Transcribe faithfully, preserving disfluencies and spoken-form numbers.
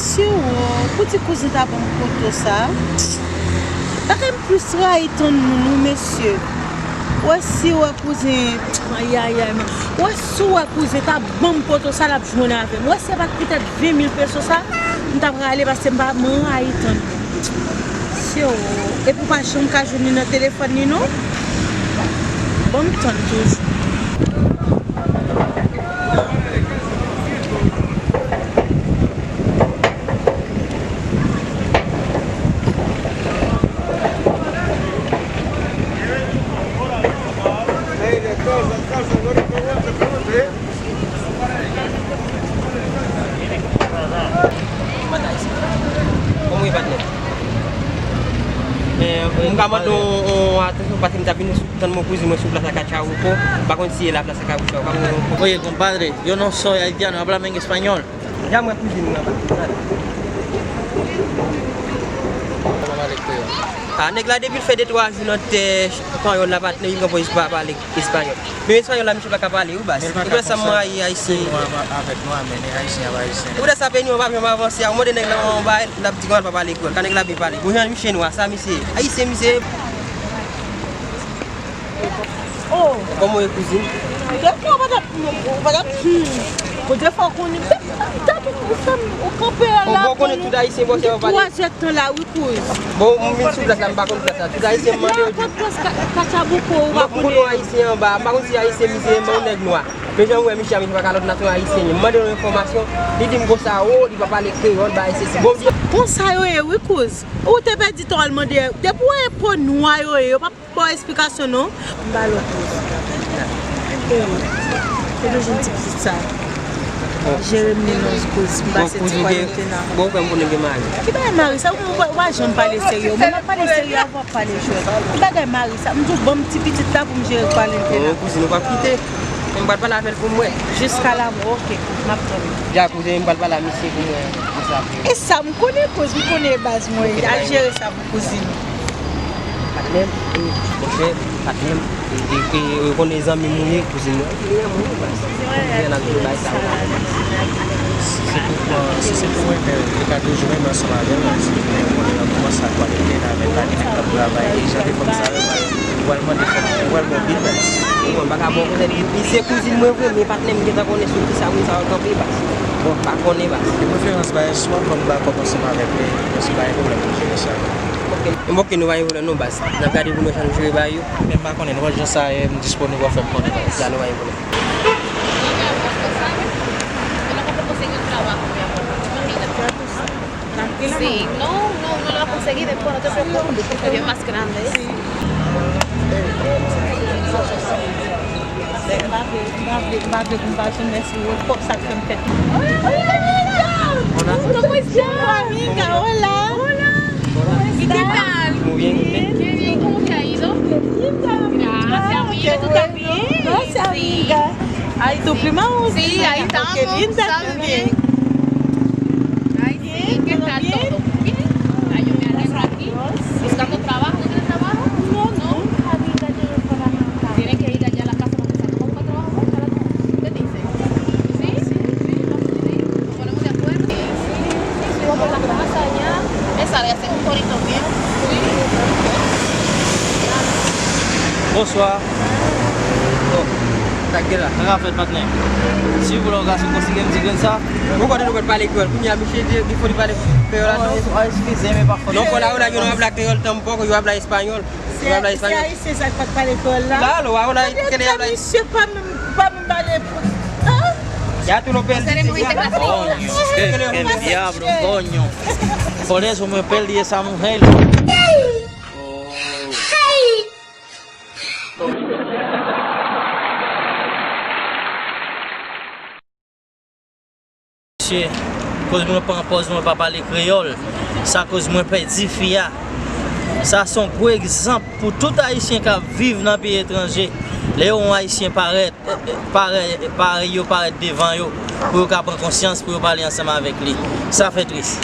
Mesye, o, pou ti kouzen ta ban m poto sa. Bagay m plis rayi tann moun, wi, mesye. Wè si wè kouzen, ayayay, wè si wè kouzen ta ban m poto sa, l ap jwenn avè m. Wè si se pa t poutèt ven mil peso sa, m ta prale paske m pa, m rayi tann moun. Mesye, o, epi w pa janm ka jwenn li nan telefòn li, non? Ban m tann toujou. Kòman w ye, patnè? Eh, m ka mande w, w, atansyon, paske m t ap vin sou, tann yon kouzin mwen sou Plaza Cachabuco. M pa konn si e la Plaza Cachabuco. Oye, compadre, yo no soy haitiano, háblame en español. Ya mwen kouzin mwen anba. Ah, nèg la depi l fè de twa jou nan tè panyòl la, patnè, li pran pòz pa pale espanyòl. Men espanyòl la, misye pa ka pale, wi, baz. Se pou sa m rayi ayisyen. Ou wè sa, peyi nou an pa janm avanse a. Ou mande nèg la yon bagay, l ap di kòman l pa pale kreyòl. Ka nèg la byen pale. Bon, jan misye nwa, sa misye ye? Ayisyen misye ye. Oh. Kòman w ye, kouzin? Defwa, w pa t ap, w pa t ap, hmm. Bon, defwa, w konnen, dat ou, ou fè m, ou kanpe a la. Bon, ou konnen tout ayisyen, bon, se pa pale. Depi twa zè tan la, wi, kouz. Bon, m vin sou plas la, m pa konn plas la. Tout ayisyen m mande yo di. Plas Ka-, Cachabuco, ou pa konnen. M konn yon ayisyen anba, m pa konn si ayisyen misye ye, men yon nèg nwa. Men jan m wè misye a, misye pa ka lòt nasyon, ayisyen li. M mande l yon enfòmasyon, li di m konsa, o, li pa pale kreyòl, bagay sesi. Bon, m di. Konsa yo ye, wi, kouz. Ou te pèdi tan w al mande, depi w wè po nwa yo ye, yo p ap ba w esplikasyon non. M ba l yon kouz. Kote w jwenn ti pitit sa? Jeremie non, kouz, m pase ti kwalanten an. Bon, frè m konnen gen mari. Ki bagay mari sa? Ou, ou, ou pa janm pale serye. Mwen m ap pale serye avè w, w ap pale jwèt. Ki bagay mari sa? M di w ban m ti pitit la pou m jere kwalanten an. Bon, kouzin, ou p ap kite. Men m pral pale avè l pou m wè. Jiska la, ok, m ap tann. Dja kouzin, m pral pale a misye pou m wè. E sa, m konnen kouz, m konnen baz mwen. Al jere sa pou kouzin. Patnè m, monchè, patnè m, e, e, e, ou konnen zanmi m ou ye, kouzin mwen. Li renmen w, baz. Fè n ap jwe bay sa. Si se pou, si se pou mwen, men, li ka toujou menm ansanm avè m, baz. Men ou konnen nan moman sa, kwalite nan men pa gen nèg k ap travay, e jan de fanm sa yo, baz. Ou pral mande fanm, ou pral ba w bil, baz. Bon, m pa ka ba w kontèt, li se kouzin mwen vre, men patnè m gentan konnen sou kisa moun sa yo kanpe, baz. Bon, m pa konnen, baz. De preferans, baz, swa fanm ba kòb ansanm avèk li, men si pa gen pwoblèm pou jere sa. Ok. Bon, ok, nou pa gen pwoblèm non, baz. N ap gade pou nou jan nou jere bagay yo. Men m pa konnen, nenpòt jan sa ye, m disponib, w ap fè m konnen, baz. Ya, nou pa gen pwoblèm. Sí, no, no, no lo va a conseguir después, no te preocupes, porque te dio más grande. Sí. M pa vle, m pa vle, m pa vle pou m pa jwenn mèsi. Kòb sa k fè m fè. Hola, hola, hola. ¿Cómo estás? Hola, amiga, hola. Hola. ¿Y qué tal? Muy bien, ¿y usted? Qué bien, ¿cómo te ha ido? Qué linda. Gracias, amiga, tú también. Gracias, amiga. Ay, tu prima, sí, ahí estamos, qué linda también. Ay, sí, ¿qué tal todo? Bien. Ay, yo me alegro aquí. ¿Buscando trabajo? ¿No tiene trabajo? No, no, amiga, yo no trabajo. Tiene que ir allá a la casa porque se toma un trabajo, ¿verdad? ¿Qué dice? Sí, sí, sí, nos ponemos de acuerdo. Sí, sí, sí, sí, vamos a la casa allá. Me sale hacer un corito bien. Sí. Bonswa. Bon, sa k gen la? Sa k ap fèt, patnè? Silvouplè, w ka sou konsigne m ti grenn sa? Ou konnen nou konn pale kreyòl. Kounye a, misye di, di fò li pale kreyòl la, non? Oh, eskize, men pa fòt. Non, kola, yo la, yo n ap pale kreyòl tanpòk, yo ap pale espanyòl. Se, se ayisyen sa k pa t pale kreyòl la. Claro, ahora que le habla. Misye pa menm, pa menm pale. Ah? Ya tú lo perdiste, ya. Coño, qué, qué diablo, coño. Por eso me perdí esa mujer. Mesye, koz mwen pran pòz mwen pa pale kreyòl, sa koz mwen pèdi fi a. Sa se yon gwo egzanp pou tout ayisyen k ap viv nan peyi etranje. Lè yon ayisyen parèt, parèy, parèy yo parèt devan yo, pou yo ka pran konsyans, pou yo pale ansanm avèk li. Sa fè tris.